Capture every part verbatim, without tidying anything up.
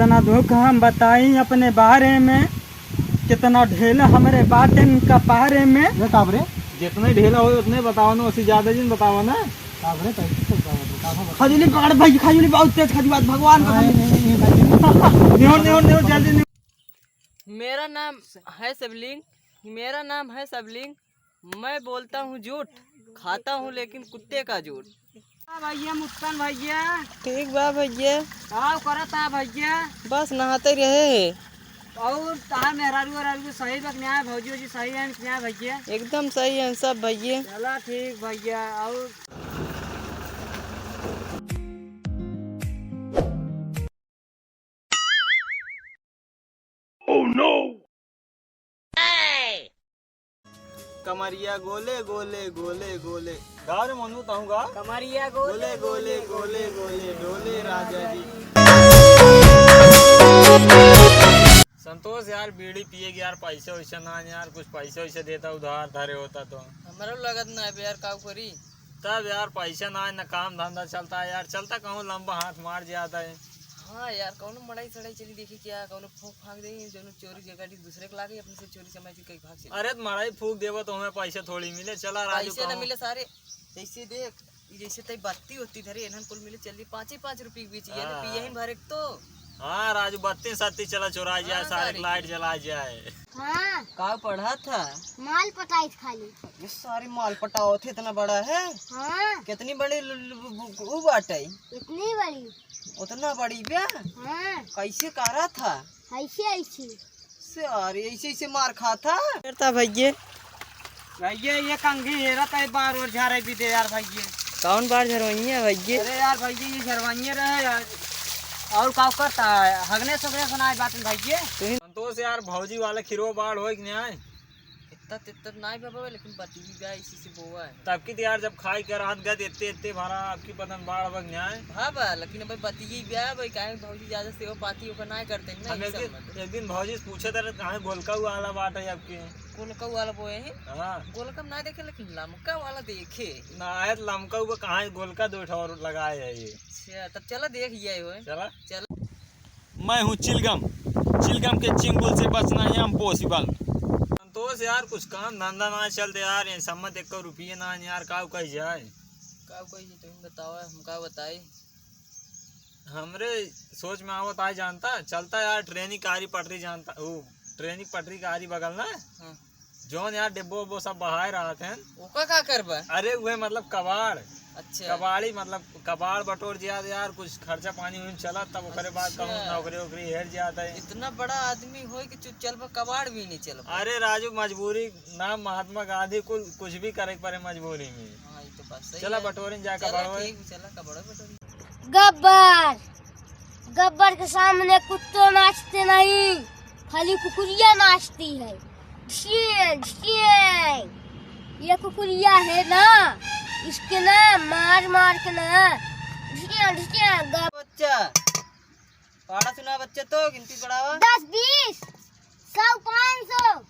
कितना दुख हम बताई अपने बारे में, कितना ढेला हमरे बाटेन कपारे में। ये काब रे? जितने ढेला होए उतने बतावा ना, उससे ज्यादा जिन बतावा ना। काब रे, कैसे चलता है? काब रे? खजूली पकड़ भाई, खजूली बहुत तेज खजूली बात, भगवान का नहीं, खजूली। नहीं, नहीं, नहीं, नहीं। निहो, निहो, निहो, जल्दी निहो। मेरा नाम है शिवलिंग, मेरा नाम है शिवलिंग। मैं बोलता हूँ झूठ, खाता हूँ लेकिन कुत्ते का झूठ। हाँ भैया, मुस्कान भैया। ठीक बा भैया। का करत है भैया? बस नहाते रहे है। और तहार मेहरारू वेहरारू सही बा कि ना, भौजी वौजी सही है कि ना भैया? एकदम सही है सब भैया। चला ठीक भैया। और कमरिया गोले गोले गोले गोले। गा रे मनु, तहूँ गा। कमरिया गोले गोले गोले गोले डोले राजा जी। संतोष यार, बीड़ी पिए के यार, पैसे वैसे ना यार, कुछ पैसे वैसे देता, उधार धरे होता तो। हमरो लगत ना है यार, का करी? तब यार, पैसा ना है, ना काम धंधा चलता है यार, चलता कहूँ लंबा हाथ मार जाता है। हाँ यार, कौनो मड़ाई सड़ाई चली देखी क्या, कौनो फूंक फांक दे, दोनों चोरी के गाड़ी दूसरे के लागे, अपने से चोरी समझ के कहीं भाग चली। अरे, तो मड़ाई फूंक देबो तो हमें पैसा थोड़ी मिले, चला राजू पैसे ना कहूँ। मिले सारे, जैसे देख, ई जैसे तई बत्ती होती धरे, इन्हन कुल मिले चली पाँच ही पाँच रुपये के बीच, ये हाँ। पिया ही भरे तो। हाँ राजू, बत्ती सत्ती चला चुरा जाए, हाँ, सारे सारे। लाइट जला जाए। हाँ। का पढ़त है? माल पटाइत खाली। ये सारी माल पटावत है, इतना बड़ा है? हाँ। कितनी बड़ी लु-, लु-, बु-, बु-, उ बाटे? इतनी बड़ी। उतना बड़ी बे? हाँ। कैसे करत है? ऐसे, ऐसे। सारे ऐसे, ऐसे मार खात है? करता भैया। भैया, ये कंघी हेरा तई बार और झारे भी दे यार भैया। कौन बार झरवइया भैया? अरे यार भैया, ये झरवाइए रहे यार। और का करता है? हगने सगने सुनाए बात में भैया। तू ही संतोष यार, भौजी वाला खिरवा बाढ़ होई कि नहीं आए? इतना तित्तर नाई बाबा, लेकिन बतिये बा इसी से बोवा है। तब की तो यार, जब खाई के रात गए, इतने, इतने भरा आपकी पतन बाढ़ बग जाए। हाँ बा, लेकिन अब बतिये बा भाई, काहे भौजी ज्यादा सेवा पाती ओकर नाई करते हैं ना, हम यही एक सब दिन, मतलब। एक दिन भौजी से पूछे थे, कहाँ गोलका वाला बात है आपके? गोलका वाला बोए हैं? हाँ। गोलका ना देखे, लेकिन लमका वाला देखे। ना आए तो लमका ऊपर कहाँ है, गोलका दो ठो और लगाए है ये। अच्छा, तब चला देख ये आए हुए। चला। चला। मैं हूँ चिलगम, चिलगम के चिंगुल से बचना है impossible। संतोष यार, कुछ काम धंधा ना चलते यार, ये सम्मत एक रुपये ना है यार, काऊ कही जाए? काऊ कही जाए, तुम बताओ, हम का बताई? हमरे सोच में आवत आए जानता, चलता यार, ट्रेनी कारी पटरी जानता, वो ट्रेनी पटरी कारी बगल ना। हाँ। जौन यार डिब्बो उब्बो सब बहाए रहत हैं। ओका का करबा? अरे उहे मतलब कबाड़। अच्छा। कबाड़ी मतलब कबाड़ बटोर दिया यार, कुछ खर्चा पानी उही में चला, तब ओकरे बाद अच्छा। कहूँ नौकरी वोकरी हेर जात है। इतना बड़ा आदमी होए कि तू चलबा कबाड़ भी नहीं चलबा। अरे राजू, मजबूरी ना महात्मा गांधी कुल कुछ भी करे के पड़े मजबूरी में। हाँ, ये तो बात सही चला है। बटोरिन जाए चला कबाड़। ठीक, चला कबाड़ बटोरिन। गब्बर, गब्बर के सामने कुत्ते नाचते नहीं, खाली कुकुरिया नाचती है। ढिचिया, ढिचिया। ये कुकुरिया है ना, इसके ना मार मार के ना, ढिचिया, ढिचिया, गब- बच्चा, पढ़ा सुना बच्चा, तो गिनती पढ़ावा। दस, बीस, सौ, पाँच सौ,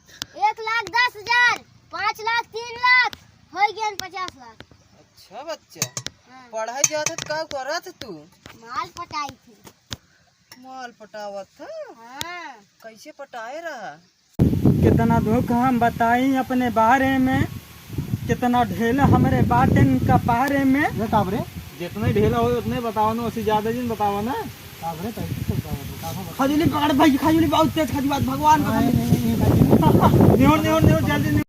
एक लाख दस हजार, पाँच लाख, तीन लाख, हो गया पचास लाख। अच्छा बच्चा, हाँ। पढ़ाई जात है तो का करत है तू? माल पटाई थी। माल पटावत है? हाँ। कैसे पटाए रहा? कितना दुख हम बताई अपने बारे में, कितना ढेला हमरे बाटेन कपारे में। ये काब रे? जितने ढेला होए उतने बतावा ना, उससे ज्यादा जिन बतावा ना। काब रे, कैसे चलता है? काब रे? खजूली पकड़ भाई, खजूली बहुत तेज खजूली बात, भगवान का नहीं, खजूली। नहीं, नहीं, नहीं, नहीं। निहो, निहो, निहो, जल्दी निहो।